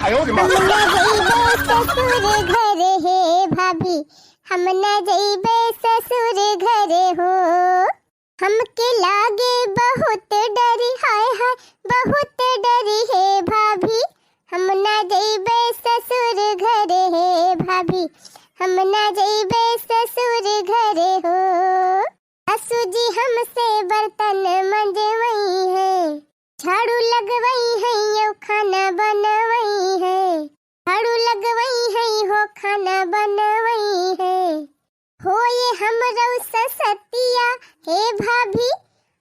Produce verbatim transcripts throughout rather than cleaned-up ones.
हम ना जइबे ससुर घर हे भाभी, हम ना जइबे ससुर घर हो। हमके लागे बहुत डरी, हाय हाय, बहुत डरी हे भाभी, हम ना जइबे ससुर घर हे भाभी, हम ना जइबे ससुर घर हो। सासू जी हमसे बर्तन मंजवई है, झाड़ू लगवई है, यो खाना बनवई है, झाड़ू लगवई है, हो खाना बनवई है। हो ये हमरौ ससतिया, हे भाभी,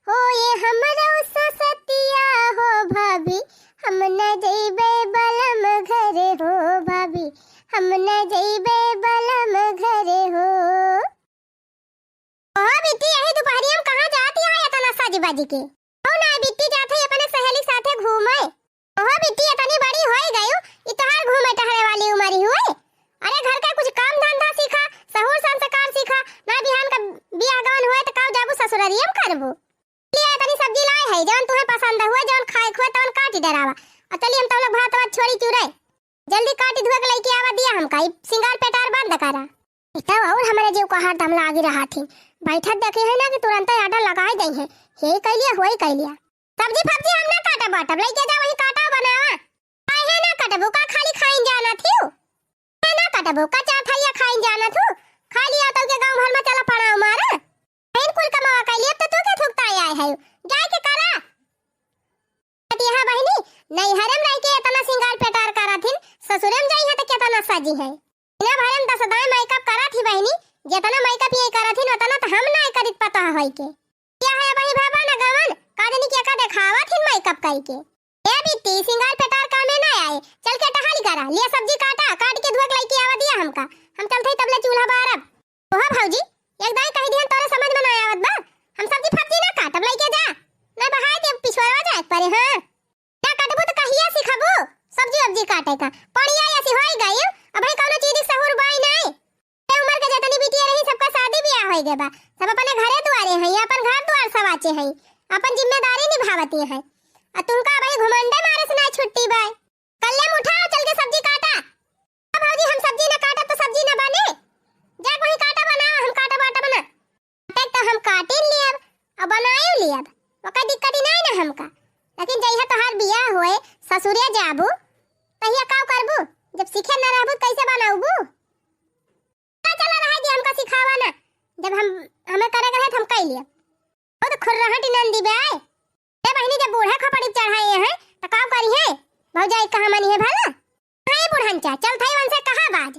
हो ये हमरौ ससतिया, हो भाभी, हम न जइबे बलम घर हो भाभी, हम न जइबे बलम घर हो। ओहो बिट्टी, यही दुपहरिया में कहाँ जात है एतना सज बज के? हो ना बिट्टी, जात है अपने सहेली साथे घूमे। ओहो बिट्टी, एतनी बड़ी होई गयू, ई तोहार घूमे टहरे वाली उमर हुए? अरे घर का कुछ काम धंधा सीखा, सहूर संस्कार सीखा, ना बिहान का बियाह गवन हुए तो काऊ जाबू ससुररिया में करबू। लिया एतनी सब्जी लाए है, जौन तुहे पसंद हुए, जौन खाए हुए तौन काटी डरावा। और चली हम तब लोग भात वात छोड़ी चुरे। जल्दी काटी धुए के लइके आवा दिया हमका, ई सिंगार पेटार बंद करा। ई तब और हमारे जीव का हरदम लागी रहा थी। बैठत देखे है ना कि तुरंत आटा लगाई दई है। हे कैलिया, होई कैलिया। सब्जी फब्जी हम ना काटब बाटब, लइके जा वही काटा बनावा। काहे ना कटबू का, खाली खाइन जाना थियू? काहे ना कटबू का, चार थरिया खाइन जाना थू? खा लिया तब के गाँव भर में चला पड़ाव मारा। बहन कुल कमावा कैलिया तो तू के थुकता आए है? जाए के करा। कहती, "हाँ बहिनी, नैहरे में रह के एतना सिंगार पेटार करत हिन, ससुरे में जाई है तो केतना सजी है। दिना भरे में दस दाई मेकअप करत ही बहिनी, जेतना मेकअप ये करत हिन, ओतना तो हम नाय करित पता होई के। क्या है भाई बाबा ना गवन, का जानी के का देखावत हिन मेकअप कई के। ए बिट्टी, सिंगार पेटार कामे ना आए, चल के टहल करा, लिया सब्जी काटा, काट के धुआ के लइके आवा दिया हमका, हम चलत ही तबले चूल्हा बारब।" ओहो भौजी, एक दाई कही दिहन तोरे समझ में ना आवत बा। हम सब्जी फब्जी ना काटब, लइके जा। ना बहाए के पिछुआरवा जाए के परे, हाँ। ना काटबू तो कहिया सिखबू सब्जी वब्जी काटे का? पड़िया ऐसी होई गई, अब है कौनो चीज के सहूर बाई नाई। ए उम्र के जतनी बिटिया रही सबका शादी ब्याह होई गए बा, सब अपने घरे दुआरे हैं, अपन घर दुआर सवाचे हैं, अपन जिम्मेदारी निभावती हैं। आ तुमका भाई घुमंडे मारे से ना छुट्टी बाय। कल्ले में उठा, चल के सब्जी काटा। अब भौजी हम सब्जी ना काटब तो सब्जी ना बने। जा वही काटा बनावा, हम काटा बाटा बना। काटे तो हम काटिन लियब, अब बनायो लियब, ओकर दिक्कत ही नहीं ना हमका। लेकिन जइहा तोहार बियाह होए, ससुरे जाबू, तहिया का करबू? जब सीखे ना रहबू, कैसे बनाबू? का चला रहा है कि हमका सिखावा ना, जब हम, हमें करे के है तो हम कई लियब। वो तो खुर्रहट नंदी बे। ए बहिनी, जब बूढ़ा खोपड़ी चढ़ाए हैं, तो का करी है? भौजाई कहाँ मनी है भला? हाँ, ये बुढ़नचा, चल थाई उनसे कहा बाज।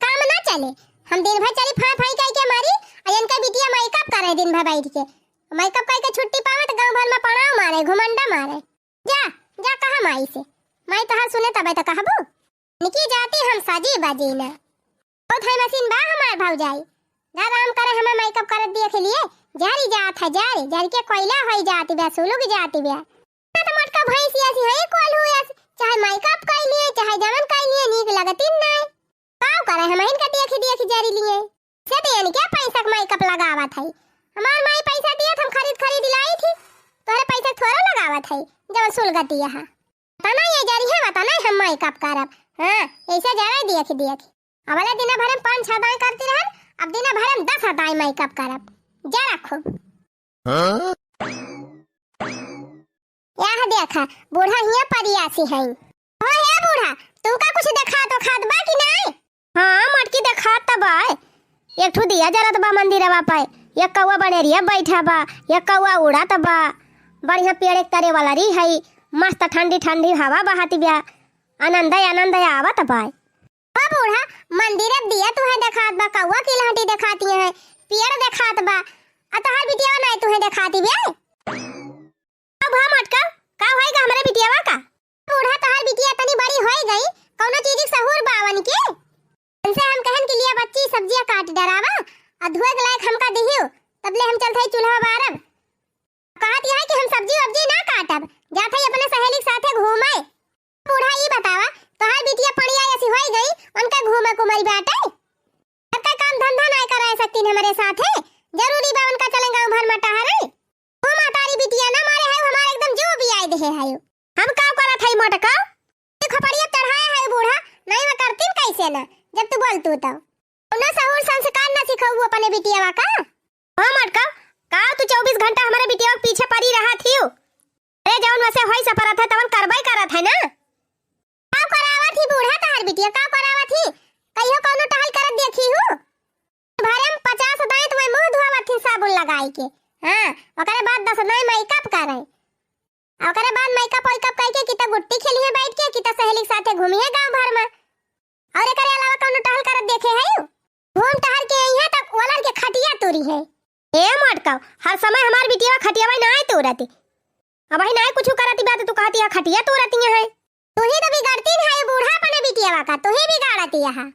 काम ना चले, हम दिन भर चली फाई फाई कई के मारी, और इनका बिटिया मेकअप करे दिन भर बैठ के। मेकअप कई के छुट्टी पावे तो गाँव भर में पड़ाव मारे, घुमंडा मारे। जा, जा कहा माई से, माई तोहार सुने तबे तो कहबू। निकी जाती हम सजी बजी ना। ओ थाई मशीन बा हमार भौजाई, जा आराम करे, हमें मेकअप करे दिए के लिए। जारी जात है, जारी, जारी के कोयला होई जाती बे, सुलुग जाती बे। ना तो मोटका भैंस ऐसी है, कोल्हू ऐसी, चाहे मेकअप कई लिए, चाहे जवन कई लिए, नीक लगती नहीं। काव करे, हम इनका देखी देखी जरी लिए। से तो यानी क्या पैसा का मेकअप लगावत है। हमार माई पैसा दिए तो हम खरीद खरीद लाई थी। तोहरे पैसा थोड़ा लगावत है, जवन सुलगती यहाँ। तना ये जरी है, तना हम मेकअप करब। हाँ, ऐसे जरा देखी देखी। अबले दिन भर में पाँच छह दाई करती रहन, अब दिन भर में दस दाई मेकअप करब। जरा खूब। हाँ? यह देखा, बूढ़ा हिया परियासी है। ओ हे बूढ़ा, तुमका कुछ देखात ओखात बा कि नाई? हाँ, मटकी देखात त बा। एक ठो दिया जरत बा मंदिरवा पे, एक कौआ बनेरिया बैठा बा, एक कौआ उड़त बा। बढ़िया पेड़ एक तरे वाला रही है, मस्त ठंडी ठंडी हवा बहत बा, आनंद आनंद आवत बा। ओ बूढ़ा, मंदिर अब दिया तुहे देखात बा, कौआ की लहटी देखाती है, पेड़ देखात बा, आ तोहार बिटिया नाई तुहे देखाती बे। अब हम अटका, का होई गा हमरे बिटियावा का? बूढ़ा, तोहार बिटिया तनी बड़ी होई गई, कौनो चीज के सहूर बावन के। इनसे हम कहन के लिए बच्ची सब्जियां काट डरावा, आ धोए के लायक हमका दिहियो, तब ले हम चलत हई चूल्हा बारब। कहत यह कि हम सब्जी वब्जी ना काटब, जात हई अपने सहेली के साथे घूमे। बूढ़ा, ई बतावा, तोहार बिटिया पड़िया ऐसी होई गई, उनका घूमे कुमरी बाटे? सबका काम धंधा ना कराए सकतीन हमरे साथे, जरूरी बा उनका चले गाँव भर में टहरे? ओ महतारी बिटिया ना मारे है, हमारे एकदम जो बियाई देहे है। हम का करत हई मोटका? ई खोपड़िया ना, जब तू बोलतू तउ। कउनो सहूर संस्कार ना सिखउबू अपने बिटियवा का? हाँ मोटका, का तू चउबीस घंटा हमरे बिटियवा के पीछे परी रहत हिउ? अरे जउन वसे होई सपरत है तउन करबइ करत है ना। का करावत ही बूढ़ा तोहार बिटिया, का करावत ही? कहियो कउनो टहल करत देखी हू? भरे में पचास दाँत वही मुँह धोवत ही साबुन लगाई के। हाँ, ओकरे बाद दस दाँत मेकअप करे। आ ओकरे बाद मेकअप वेकअप कइके कि त गुट्टी खेलिहे बइठ के, कि त सहेली के साथे घूमिहे गाँव भर में। अउर एकरे अलावा कउनो टहल करत देखे हइउ? घूम टहल के अइहे त ओलन के खटिया तूरिहे। ए मोटका, हर समय हमार बिटियवा खटियवा नाहीं तूरती। अबहीं नाहीं कुछु करती बा त तू कहती है खटिया तूरती है। तू ही त बिगड़ती है बूढ़ा अपने बिटियवा का, तू ही बिगाड़ती है।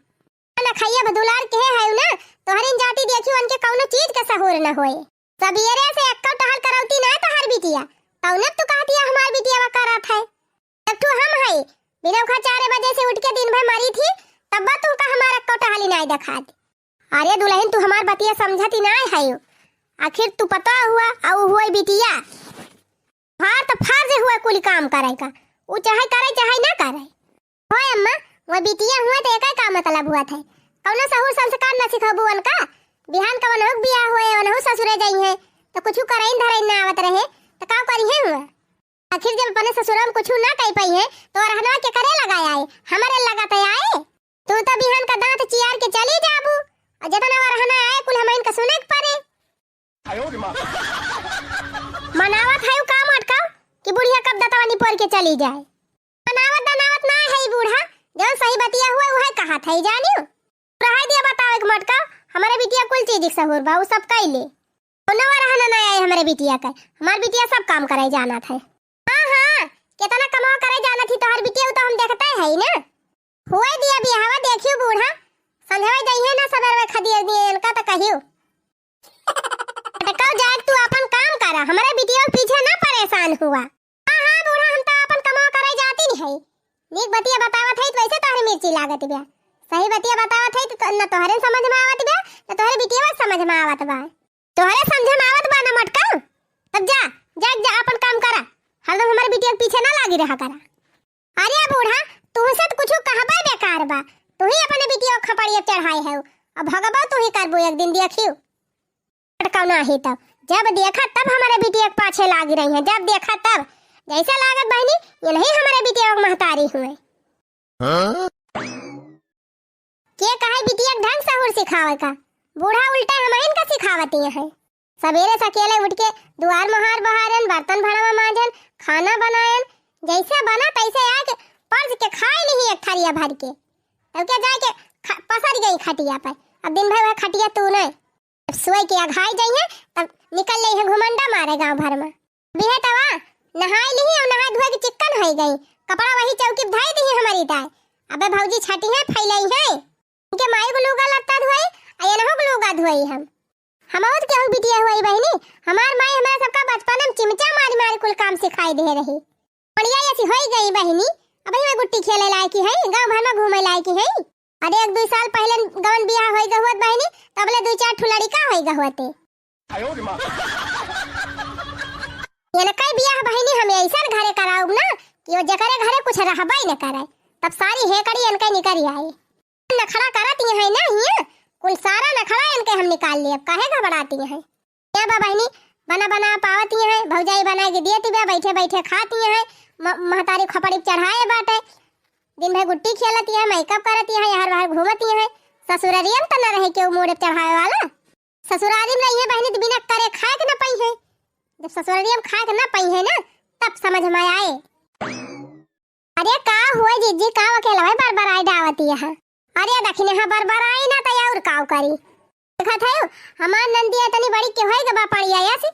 ना खइया दुलार के है ना, तोहरिन जाति देखी उनके कउनो चीज के सहूर न होए। सबेरे से एक्को टहल करउती ना तोहार बिटिया, तउने तू कहतिया हमार बिटिया वा करत है। एक ठू हम हई, बिना उखा चार बजे से उठ के दिन भर मरी थी, तब तुमका हमार एक्को टहली नाई देखात। अरे दुलहिन, तू हमार बतिया समझती नाई है। आखिर तू पता हुआ अउ हुआ बिटिया, हमार त फर्ज हुआ कुल काम करे का, उ चाहे करे चाहे ना करे। होय अम्मा, वो बिटिया हुए त एकै का मतलब हुआ थे? कउनो सहूर संस्कार न सिखबू उनका? बिहान का वनहु के बियाह होए, वनहु ससुरे जाई है, त कुछु करइन धरइन ना आवत रहे, त का करिहे हुआ? आखिर जब अपने ससुरा में कुछु ना कइ पइहे, त वरहनवा के करे लगाए आए, हमरे लगा त आए। तू त बिहान का दाँत चियार के चली जाबू, अउर जेतना वरहना आए कुल हमइन का सुने के परे। मनावत है का मोटका कि बुढ़िया कब दतवा निपोर के चली जाए? मनावत दनावत ना है बूढ़ा, जउन सही बतिया हुआ उहे कहत है, जानियो। रहे दिया बतावे के मोटका, हमरे बिटिया कुल चीज के सहूर बा, उ सब कइ ले। कउनो वरहना ना आए हमरे बिटिया के, हमार बिटिया सब काम करे जानत है। हाँ, हाँ, केतना कमवा करे जानत ही तोहर बिटिया, उ त हम देखते है ना। हुए दिया बियाहवा देखियो बूढ़ा, संझवे जइहे ना सबेरवे खदिया दिए इनका त कहियो। अटकाओ जाए, तू आपन काम करा, हमरे बिटिया के पीछे ना परेशान हुआ। हाँ, हाँ, बूढ़ा, हम त आपन कमवा करे जाती नहीं है। नीक बतिया बतावत है, त वैसे तोहरे मिर्ची लागत बा। सही बतिया बतावत है, त न तोहरे समझ में आवत बा, न तोहरे बिटिया समझ में आवत बा। तोहरे समझ में आवत बा ना मोटका? तब जा, जा, जा, आपन काम करा। हरदम हमरे बिटिया के पीछे ना लागी रहा करा। अरे बूढ़ा, तुहसे त कुछु कहबे बेकार बा। तुही अपने बिटिया के खपड़िया चढ़ाए है, अब भगबो तुही करबो एक दिन, देखियो। कउनो ही तब, जब देखा तब हमरे बिटिया के पाछे लागी रही है, जब देखा तब। जैसे लागत बहिनी, ये नहीं हमरे बिटिया के महतारी हुए। हाँ? के कहे बिटिया के ढंग सहूर सिखावे का? बूढ़ा उल्टा हमहिन का सिखावती है। सबेरे से अकेले उठ के दुआर मोहार बहारन, बर्तन भड़वा मांजन, खाना बनायन, जैसे बना तैसे आके परस के खाए नहीं एक थरिया भर के। तब के जाए के ख-, पसर गई खटिया पर। अब दिन भर वह खटिया तू नहीं। जब सोए के अघाई जाइए, तब निकल ले है घुमंडा मारे गांव भर में। बिहे तवा नहाई लिही अउर नहाए धोए के चिक्कन होई गई, कपड़ा वही चौकी पे धई दिही हमारी ताई। अबे भौजी छटी है, फैलाई है, इनके माई को लूगा लत्ता धोई, आ ये नहो को लूगा धोई हम। हमहू त केहू बिटिया हुई बहिनी, हमार माई हमारा सबका बचपन में चिमचा मारी मारी कुल काम सिखाई दे रही। बढ़िया ऐसी होई गई बहिनी, अब ही में गुट्टी खेले लायक ही है, गांव भर में घूमे लायक ही है। अरे एक दुई साल पहले गवन बियाह होई गहुआ त बहिनी, तबले दुई चार ठो लड़िका होई गहुआ ते। ये न कई बियाह बहिनी हम ऐसन घरे कराउब ना कि वो जेकरे घरे कुछ रहबे न करे, तब सारी हेकड़ी इनके निकल आए। नखड़ा करत ही है ना हिया, कुल सारा नखड़ा इनके हम निकाल लेब, काहे घबराती है? क्या बा बहिनी, बना बना पावत ही है, भौजाई बना के दियत बा, बैठे बैठे खाती है, म-, महतारी खपड़ी चढ़ाए बाटे, दिन भर गुट्टी खेलत है, मेकअप करत है, हर बाहर घूमत है, ससुररियम त न रहे केहू मोड़े चढ़ाए वाला। ससुरारी में रहिए बहिनी त बिना करे खाए के न पइहे। जब ससुरारी में खाए के न पइहे ना, तब समझ में आए। अरे का हुआ जिज्जी, का अकेलवे बरबराई डावती है? अरे दखिने हाँ बरबराई ना त अउर काव करी। देखत है हमार नंदिया इतनी बड़ी के होई के बा पड़ी आया सी,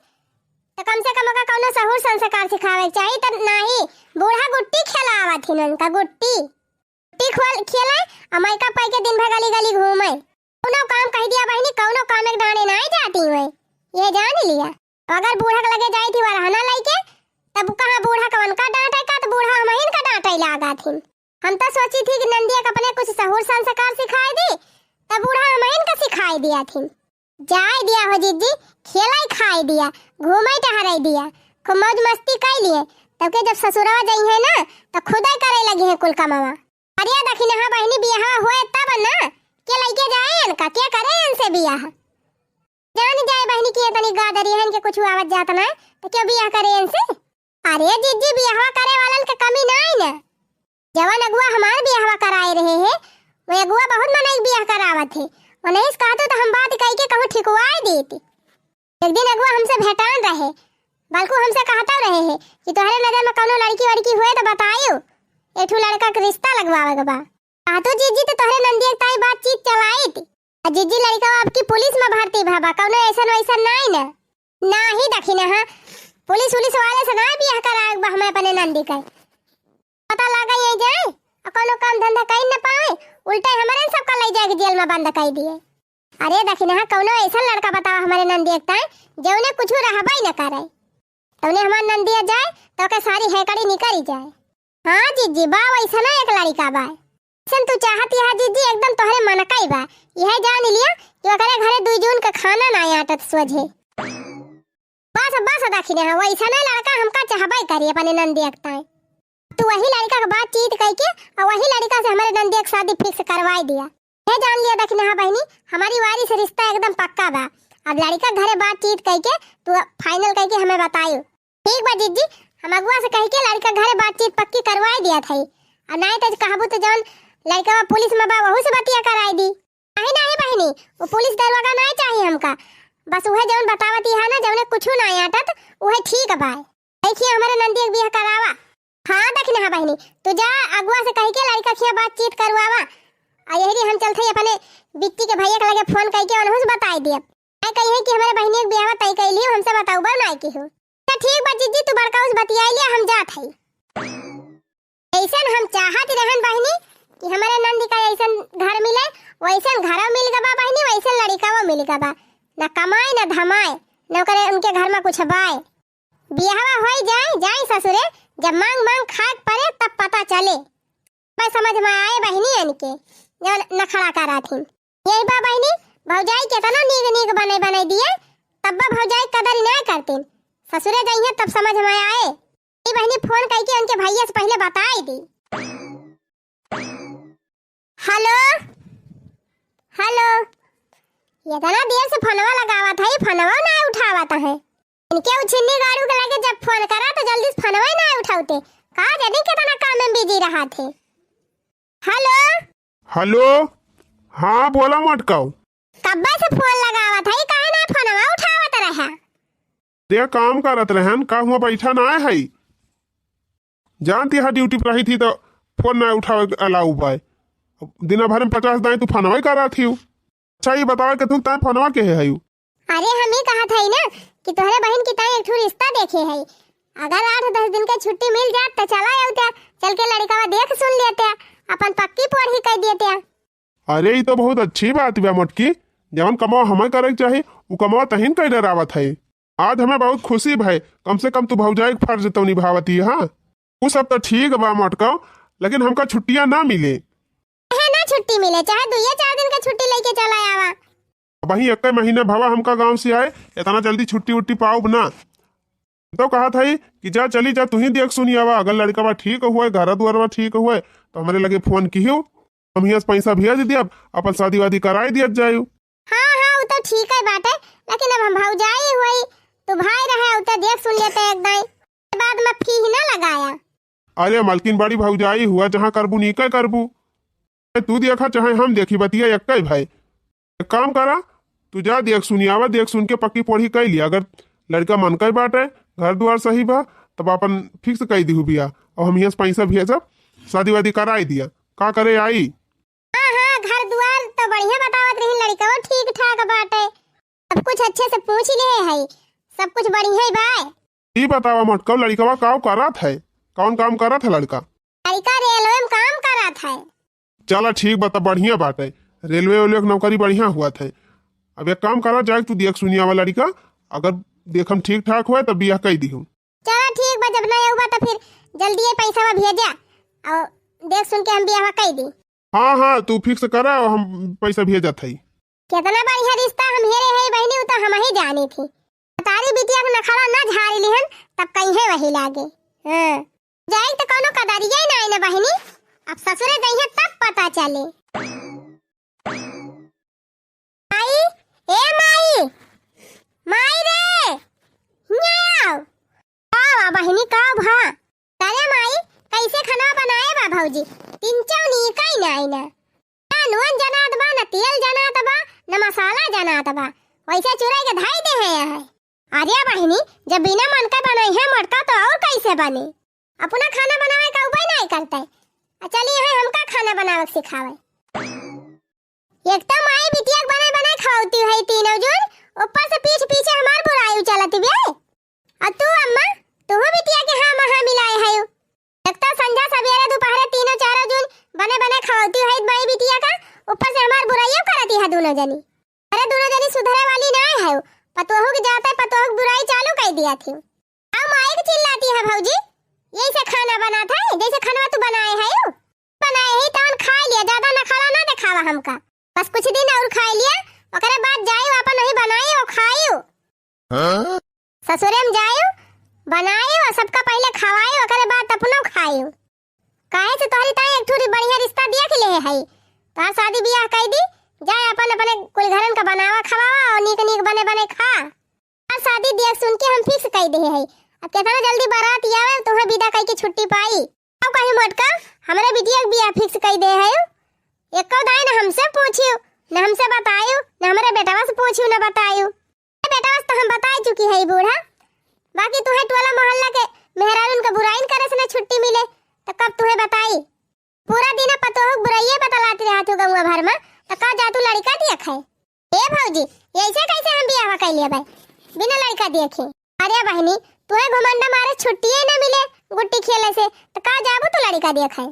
त कम से कम ओका कौनो सहूर संस्कार सिखावे के चाही। त नाही, बूढ़ा गुट्टी खेलावत ही उनका गुट्टी। गुट्टी खोल खेले, आ मेकअप कइके दिन भर गली गली घूमे। कौनो काम कह दिया बहिनी, कौनो काम एक डांडे नाई जाती हुए, ये जान लिया। अगर बूढ़ा के लगे जाई थी वरहना लइके, तब कहाँ बूढ़ा कवन का डांटे का, त बूढ़ा हमहिन का डांटे लागा थी। हम त सोची थी कि नंदिया के अपने कुछ सहूर संस्कार सिखाए दी, तब बूढ़ा हमहिन का सिखाए दिया थी। जाए दिया हो जिज्जी, खेलाई खाए दिया, घूमे टहराई दिया, खूब मौज मस्ती कई लिए, तब के जब ससुरवा जइहे ना, त खुदे करे लगिहे कुल कमवा। अरे दखिनहा बहिनी, बियाहवा होए तब ना, के लइके जाए इनका, के करे इनसे बियाह? जान जाए बहिनी कि ये तनी गादरी है, इनके कुछ आवत जात ना, तो क्यों बियाह करे इनसे? अरे जिज्जी, बियाहवा करे वालन के कमी नाई ना। जवन अगुआ हमार बियाहवा कराए रहे है, वो अगुआ बहुत मनई के बियाह करावत है। वो नहीं कहतू तो हम बात कह के कहूँ ठिकवाए देती। एक दिन अगुआ हमसे भेटान रहे, बल्कु हमसे कहता रहे है कि तोहरे नजर में कौनो लड़की वड़की हुए तो बताइयो, एक ठो लड़का के रिश्ता लगवावे के बा। कहतू जिज्जी तो तोहरे नंदिया के ताई बातचीत चलाइत। आ जिज्जी, लड़का अब की पुलिस में भर्ती भवा, कौनो ऐसन वैसन नाई ना। नाही दखिनहा, पुलिस उलिस वाले से ना बियाह करावे बा हमें अपने नंदी का। पता लगा ये जाए, आ कौनो काम धंधा कई न पावे, उल्टा हमरे सबका ले जाके जेल में बंद कर दिए। अरे दखिनहा, कौनो ऐसा लड़का बतावा हमारे नंदिया के ताई, जौने कुछ रहबे न करे। तौने हमार नंदिया जाए, तो के सारी हैकड़ी निकल जाए। हाँ जिज्जी, बा वैसना एक लड़िका बा। जैसन तू चाहत यह जिज्जी, एकदम तोहरे मन का ही बा। यह जान लिया कि ओकरे घरे दुई जून के खाना ना आटत सोझे। बस, बस दखिनहा, वैसना लड़का हमका चाहबे करी अपने नंदिया के ताई। तू वही लड़का के बातचीत कइके और वही लड़का से हमारे नंदिया के शादी fix करवाई दिया। ये जान लिया दखिनहा बहिनी, हमारी वारी से रिश्ता एकदम पक्का बा। अब लड़का घरे बातचीत कइके तू final कइके हमें बताइयो। ठीक बा जिज्जी, हम अगुआ से कह के लड़का घरे बातचीत पक्की करवाए दिया था। और नाई तो कहबू तो जौन लड़का पुलिस में बा वहू से बतिया कराए दी। नहीं, नहीं बहिनी, वो पुलिस दरोगा नाई चाहिए हमका। बस उहे जौन बतावती है ना, जौने कुछ ना आटत, उहे ठीक बा। देखिए हमारे नंदी के बियाह करावा। हाँ दखिनहा बहिनी, तू जा अगुआ से कह के लड़का खिया बातचीत करवावा। आ यही हम चलते ही अपने बिट्टी के भैया के लगे फोन करके उन्हों से बताई दिया। मैं कही है कि हमारे बहिनी के बियाह तय कर लियो, हमसे बताऊबा ना की हो। तो ठीक बा जिज्जी, तू बड़का उस बतियाई लिया, हम जात हई। ऐसन हम चाहत रहन बहिनी कि हमारे नंदी का ऐसन घर मिले, वैसन घरो मिल गबा बहिनी, वैसन लड़िकाओ मिल गबा। न कमाए न धमाए, न ओकरे उनके घर में कुछ बाए। बियाहवा होई जाए, जाए ससुरे, जब मांग मांग खाए के पड़े तब पता चले। मैं समझ में आए बहिनी इनके, जौन नखड़ा करा थी। यही बा बहिनी, भौजाई केतना नीक नीक बने बने दिए, तब बा भौजाई कदर ना करतीन। ससुरे जइहे तब समझ में आए। ई बहिनी फोन कइके उनके भैया से पहले बताई दी। हेलो, हेलो, इतना देर से फोनवा लगावत है, फोनवा ना उठावत है। इनके उछिन्नी गाड़ू के लगे जब फोन करा तो जल्दी से फोनवा ही ना उठावते। का जानी कितना काम में बिजी रहा थे। हेलो। हेलो, हाँ बोला मटकाऊ। कब्बे से फोन लगावत है, काहे ना फोनवा उठावत रहा? दे काम करत रहन, का हुआ बैठा ना है? जानती है ड्यूटी पर रही थी तो फोन ना उठावे अलाउ बाय। दिन भर में पचास दाई तू फोनवा ही करा थी। अच्छा, ये बतावा कि तू ताए फोनवा के है हयू? अरे, हम ही कहत हई ना कि तोहरे बहिन की ताई एक ठो रिश्ता देखे हई। अगर आठ दस दिन के छुट्टी मिल जात, त चला अउते, चल के लड़िकवा देख सुन लेते, अपन पक्की पोरही कर देते। अरे, ई तो बहुत अच्छी बात बा मोटकी, जवन कमवा हमें करे के चाही, उ कमवा तहिन कइले रहत हई। आज हमें बहुत खुशी भई, कम से कम तू भौजाई के फर्ज तो निभावती है। हाँ, उ सब तो ठीक बा मोटका, लेकिन हमका छुट्टियाँ ना मिले। है ना छुट्टी मिले, चाहे दुइये चार दिन के छुट्टी लेके चला आवा। अबहीं एक्के महीने भवा हमका गाँव से आए, इतना जल्दी छुट्टी उट्टी पाउब ना। तो कहत हई कि जा चली जा, तू ही देख सुनी आवा, अगर लड़िकवा ठीक हुए, घर दुआरवा ठीक हुए, तो हमरे लगे फोन किहियो, हम हियाँ से पैसा भेज दियब, अपन शादी वादी कराई दियत जायु। हाँ, हाँ, उ तो ठीक है बाटे, लेकिन अब हम भौजाई हुई, तू भाई रहे, उ तो देख सुन लेते एक दाई, बाद में फीह ना लगाया। अरे मलकिन बड़ी भौजाई हुआ, जहाँ करबू नीके करबू। ए, तू देखा चाहे हम देखी, बतिया एक्के भई। एक काम करा, तू जा देख सुनी आवा, देख सुन के पक्की पोरही कई लिया। अगर लड़िका मन का बाटे, घर दुआर सही बा, तब अपन fix कई दिहु बिया। और हम हियाँ से पैसा भेजब, शादी वादी कराई दिया। का करे आई? हाँ, हाँ, घर दुआर तो बढ़िया बतावत रही, लड़िकवा ठीक ठाक बाटे, सब कुछ अच्छे से पूछ लिए है, सब कुछ बढ़िया ही बा। ई बतावा मोटकऊ, लड़िकवा काव करत है? कौन काम करत है लड़िका? लड़िका रेलवे में काम करत है। चला ठीक बा, तब बढ़िया बात है, रेलवे वेलवे के नौकरी बढ़िया हुआ है। अब एक काम करा, जाए तू देख सुनी आवा लड़िका, अगर देखम ठीक ठाक हुआ तब बियाह कई दिहू। चला ठीक बा, जब ना आऊ बा तो फिर जल्दी ये पैसा भेजा और देख सुन के हम बियाह कई दी। हाँ, हाँ, तू fix करा, हम पैसा भेजत हई। कितना बढ़िया रिश्ता हम हेरे है बहिनी, उ तो हम ही जानी थी। तारी बिटिया के नखड़ा ना झारी लिहन, तब कहीं है वही लागे। हाँ। जाए तो कौनो कदरिया ही ना आई ना बहिनी। अब ससुरे जइहे चले। माई, ए माई, माई रे, हियाँ आओ। का बा बहिनी, का भा? अरे माई, कैसे खाना बनाए बा भौजी? तिनचौ नीक ही नाई ना। ना नून जनात बा, ना तेल जनात बा, ना मसाला जनात बा। वैसे चुराई के धाई दे है यहाँ। अरे बहिनी, जब बिना मन का बनाई है मोटका तो और कैसे बने? अपना खाना बनावे का उपाय नाई करते। आ चलिए है हमका खाना बनावे के सिखावे। एक तो माई बिटिया के बनाए बनाए खवाती है तीनों जून, ऊपर से पीठ पीछे हमार बुराई चलती बे। आ तू अम्मा, तू बिटिया के हाँ महा मिलाए है। एक तो संझा सवेरे दोपहरे तीनों चारों जून बने बने खवाती है माई बिटिया का, ऊपर से हमार बुराइयों करती है दोनों जनी। अरे दोनों जनी सुधरे वाली ना है, पतोहू के जाते पतोहू के बुराई चालू कर दिया थी। अब माई के चिल्लाती है भौजी, यही से खाना बनात है, जैसे खाना तू बनाए है यू। बनाए है तवन खाए लिया, ज्यादा नखरा ना दिखावा हमका। बस कुछ दिन और खाए लिया, ओकरे बाद जाई अपन वही बनाई और खाई। हाँ? ससुरे में जाई, बनाई और सबका पहले खवाई, ओकरे बाद अपनो खाई। काहे से तोहरी ताई एक ठुरी बढ़िया रिश्ता देख ले है, तोहार शादी बियाह कई दी, जाए अपन अपने कुल घरन का बनावा खवावा और नीक नीक बने बने खा। आज शादी देख सुन के हम fix कई दे है। अब कितना जल्दी बारात आवे, तुम्हें विदा कई के छुट्टी पाई। अब कहीं मोटका, हमरे बिटिया के बियाह fix कई दे है। एको दाई न हमसे पूछियो, न हमसे बतायो, न हमरे बेटवा से पूछियो, न बतायो। ए बेटवा से तो हम बताई चुकी है बूढ़ा, बाकी तुम्हें टोला मोहल्ला के मेहरारून के बुराइन करे से न छुट्टी मिले, तो कब तुम्हें बताई? पूरा दिन पतोह के बुराइये बतलाती रहत हो गौवा भर में, तो का जा तू लड़का देखे? ए भौजी, ऐसे कैसे हम बियाह कर लेबै बिना लड़का देखे? अरे बहिनी, तुहे घुमंडा मारे छुट्टिये न मिले गुट्टी खेले से, तो का जाबू तू लड़का देखे?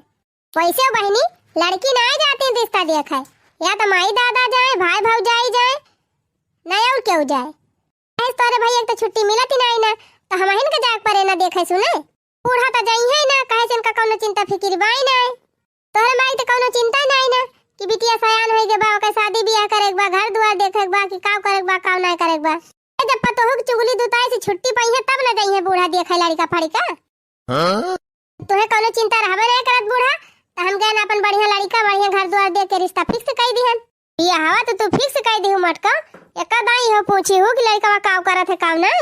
वैसे बहिनी, लड़की ना जाती रिश्ता देखे, या तो माई दादा जाए, भाई भौजाई जाए, न और केहू जाए। ऐसे तोरे भैया के तो छुट्टी मिलत ही नाई ना, तो हमहिन के जाए के परे ना देखे सुने। बूढ़ा तो जाई है ना, कहे से इनका कौनो चिंता फिकिर बाई ना। तोहरे माई तो कौनो चिंता नाई ना कि बिटिया सयान होई के बा, ओकर शादी बियाह करे के बा, घर दुआर देखे के बा कि का करे के बा, का ना करे के बा। ए, जब पतोहू के चुगली दुताई से छुट्टी पाई है तब ना जाई है बूढ़ा देखे लड़का फड़का। हाँ? तोहे कौनो चिंता रहबे नहीं करत बूढ़ा, तो हम गए ना अपन बढ़िया लड़का, बढ़िया घर दुआर देख के रिश्ता fix कर दिहन। बियाहवा तो तू fix कर दिहू मटका, एका दाई हो पूछी हूँ कि लड़का काव करत है काव ना।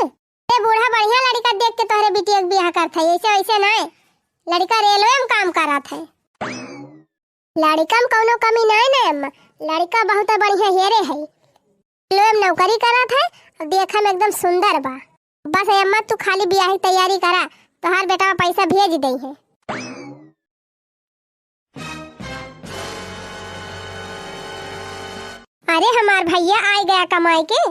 ए बूढ़ा बढ़िया लड़का देख के तोहरे बिटिया के बियाह करत है, ऐसे वैसे ना। लड़का रेलवे में काम करत है। लड़का में कौनो कमी नाई ना अम्मा, लड़का बहुत बढ़िया हेरे है। रेलवे में नौकरी करत है और देखे में एकदम सुंदर बा। बस अम्मा तू खाली बियाह की तैयारी करा, तोहार बेटा पैसा भेज दे है। अरे हमार भैया आए गया कमाए के।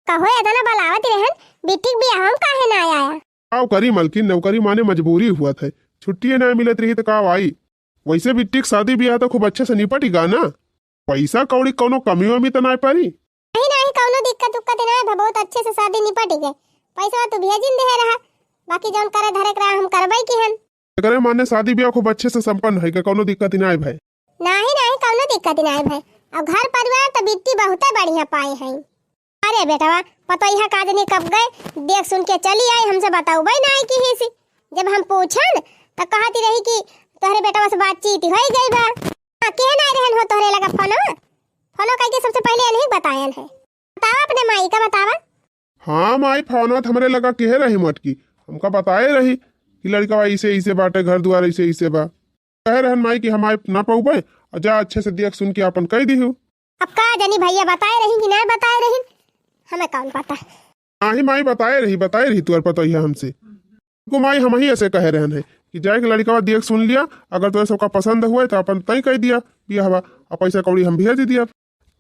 कहो इतना बलावत रहन, बिटिक बियाह में काहे ना आया? काव करी मलकिन, नौकरी माने मजबूरी हुआ थे, छुट्टिए ना मिलत रही तो काव आई। वैसे बिटिक शादी बियाह तो खूब अच्छे से निपट गा ना, पैसा कौड़ी कौनो कमी वमी तो ना परी। नहीं नहीं, कौनो दिक्कत उक्कत ना है, बहुत अच्छे से शादी निपट गए। पैसा तू भेजिन दे रहा, बाकी जौन करे धरे के रहा हम करबे की हन। एकरे माने शादी बियाह खूब अच्छे से संपन्न है, कौनो दिक्कत ना है भाई। नाही, नाही, कौनो दिक्कत नाही भाई। अब घर परिवार तो बिट्टी बहुते बढ़िया पाए हैं। अरे बेटवा, पतोहिया का जनी कब गए, देख सुन के चली आई, हमसे बताउबे नाही की ही सी। जब हम पूछन, तो कहती रही कि तोहरे बेटवा से बातचीत होई गई बा। हाँ, के नाही रहन हो तोहरे लगा फोनो? फोनो कई के सबसे पहले इन्हीं बतायन है। बतावा अपने माई का, बतावा। हाँ माई, फोनो तो हमरे लगा केहे रही मटकी, हमका बताए रही कि लड़का ऐसे ऐसे बाटे, घर दुआर ऐसे ऐसे बा। कहे रहन माई कि हम आए ना पउबे, और जा अच्छे से देख सुन के आपन कह दिहु। अब का जानी भैया बताए रही कि ना बताए रही, हमें कौन पता। नाही माई बताए रही, बताए रही तुअर पतोहिया हमसे। को माई हम ही ऐसे कहे रहन है कि जाए के लड़का देख सुन लिया, अगर तोरे सबका पसंद हुए तो अपन तय कह दिया बियाहवा, और पैसा कौड़ी हम भेज दिया।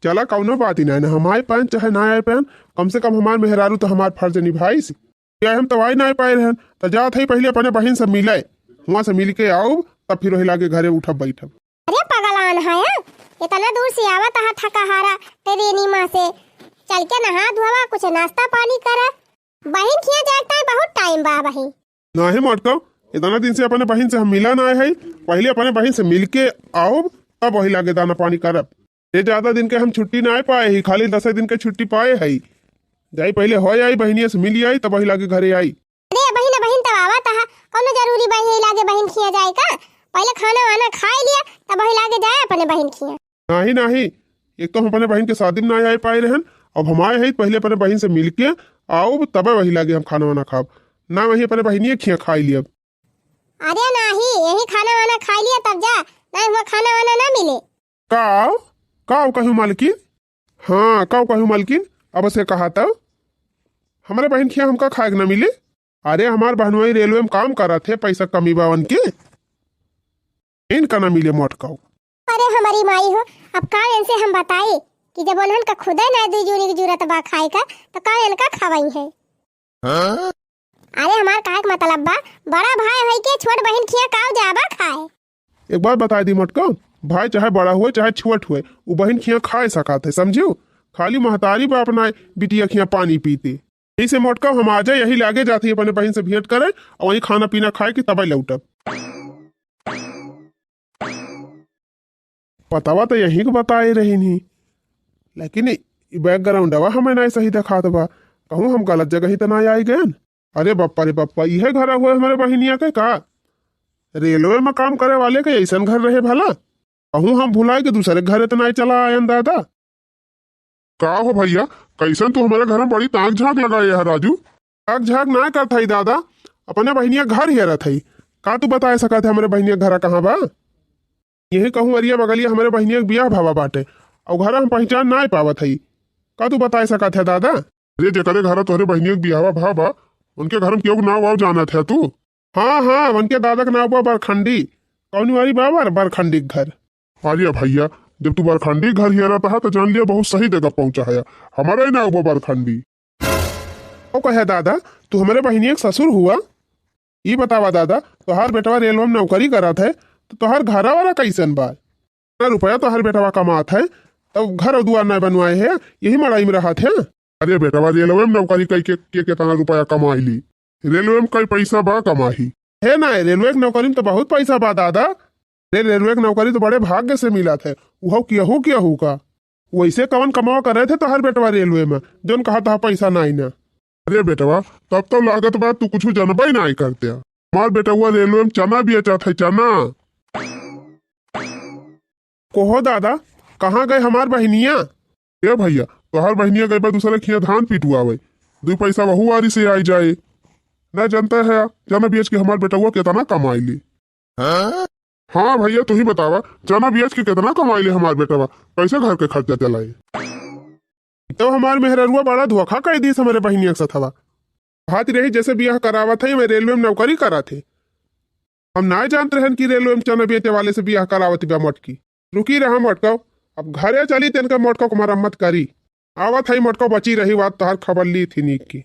चला कौनो बात ही ना, ना हम आए पाएन चाहे ना आए पाएन, कम से कम हमार मेहरारू तो हमार फर्ज निभाई सी। या हम तवाई ना पाए रहन, त जात है पहले अपने बहिन से मिले, हुआ से मिल के आउब, तब फिर वही लागे घरे उठब बैठब। अरे पगलान है, इतना दूर से आवत है थका हारा, ट्रेनी माँ से चल के नहा धोवा, कुछ नाश्ता पानी करा, बहिन खिया जाए के बहुत टाइम बा बहिन। नाही मटका, इतना दिन से अपने बहिन से हम मिला ना है, पहले अपने बहिन से मिल के आउब, तब वही लागे दाना पानी करब। ये ज्यादा दिन के हम छुट्टी ना पाए ही, खाली दसे दिन के छुट्टी पाए है। जाई पहले हो आई, बहिनिया से मिली आई, तब वही लागे घरे आई। अरे बहिन, बहिन तब आवत है, कौनो जरूरी बा यही लागे बहिन खिया जाए का? पहिले खाना वाना खाइ लिया, तब वही लागे जाए अपने बहिन खिया। नाही, नाही, एक तो हम अपने बहिन के शादी में ना आए पाए रहन, अब हम आए हैं, पहिले अपने बहिन से मिलके आउब, तबे वही लागे हम खाना वाना खाब। ना, वही अपने बहिनिए खिया खाइ लियब। अरे नाही, यही खाना वाना खाइ लिया तब जा, नाही हुआ खाना वाना ना मिले। का? का कहू मालकिन? हाँ, का कहू मालकिन? अब से कहा तब हमरे बहिन खिया हमका खाए के ना मिले? अरे हमार बहनोई रेलवे में काम करत है, पैसा कमी बा उनके, इनका ना मिले मोटकाऊ। अरे हमारी माई हो, अब का इनसे हम बताई कि जब उन्हन का खुदे ना दुई जूरी की जरूरत बा खाए का, तो का इनका खवाई है? हाँ? अरे हमार कहे के मतलब बा, बड़ा भाई होई के छोट बहिन खिया काव जाबा खाए? एक बात बताइ दी मोटकाऊ, भाई चाहे बड़ा हुए चाहे छोट हुए, उ बहिन खिया खाए सकत है, समझियो? खाली महतारी बा अपना बिटिया खिया पानी पीते। यही से मोटकाऊ हम आजे यही लागे जात ही अपने बहिन से भेंट करे और वही खाना पीना खाए के तबे लौटब। पतावा तो यहीं के बताए रही नहीं, लेकिन ई बैकग्राउंडवा हमें नहीं सही दिखात बा। कहूँ हम गलत जगह ही तो ना आई गयन? अरे बप्पा रे बप्पा, इहे घर हुए हमरे बहिनिया के का? रेलवे में काम करे वाले के ऐसन घर रहे भला? कहूँ हम भुलाए के दूसरे घरे तो नहीं चला आयन दादा। का हो भैया, कैसन तू हमारे घर में बड़ी ताक झांक लगाए है राजू? ताक झांक ना करत हई दादा, अपने बहिनिया घर हेरत हई। का तू बताए सकत है हमरे बहिनिया के घर कहाँ बा? यही कहूँ अरिया बगलिया हमरे बहिनिया के बियाह भावा बाटे, और घर हम पहचान ना पावत हई। का तू बताए सकत है दादा? अरे जेकरे घर तोहरे बहिनिया के बियाह भावा बा, उनके घर में केहू के नाव वाव जानत है तू? हाँ हाँ, उनके दादा के नाव बा बरखंडी। कौन वाली बा बर-, बरखंडी के घर? अरे भैया, जब तू बरखंडी घर हेरत हा तो जान लिया बहुत सही जगह पहुँचा है। हमारा ही नाव बा बरखंडी। ओ कहे दादा, तू हमरे बहिनिया के ससुर हुआ? ई बतावा दादा, तोहार बेटवा रेलवे में नौकरी करत है, तो तोहार घरा वाला कैसन बा? इतना रुपया तोहार बेटवा कमात है, तब घर और दुआर ना बनवाए है, यही मड़ाई में रहत है। अरे बेटवा, रेलवे में नौकरी कई के, के कितना रुपया कमाई ली? रेलवे में कई पैसा बा कमाही? हे ना, रेलवे के नौकरी में तो बहुत पैसा बा दादा। रे, रेलवे के नौकरी तो बड़े भाग्य से मिलत है, उहो केहू केहू का। वैसे कवन कमावा करे थे तोहार बेटवा रेलवे में, जोन कहा तहा पैसा नाई ना? अरे बेटवा, तब तो लागत बा तू कुछ जनबे नाई करते। हमार बेटवा रेलवे में चना बेचत है, चना। कोहो दादा, कहाँ गए हमार बहिनिया? ए भैया, तोहार बहिनिया गए बा दूसरे खिया धान पिटवावे, दू पैसा वहू वारी से आई जाए। ना जानता है, चना बेच के हमार बेटवा कितना कमाई ले। हाँ भैया, तू ही बतावा, चना बेच के कितना कमाई ले हमार बेटवा, कैसे घर के खर्चा चलाए? तो हमार मेहररुआ बड़ा धोखा कर दीस हमरे बहिनिया के सथवा। भात रही जैसे बियाह करावत है, मैं रेलवे में नौकरी करत है। हम ना जानत रहन कि रेलवे में चना बेचे वाले से बियाह करावत बा मोटकी। रुकी रहा मोटको, अब घरे चली तेनका मोटको को मरम्मत करी। आवत है मोटको, बची रही बात, तोहार खबर ली थी नीक की।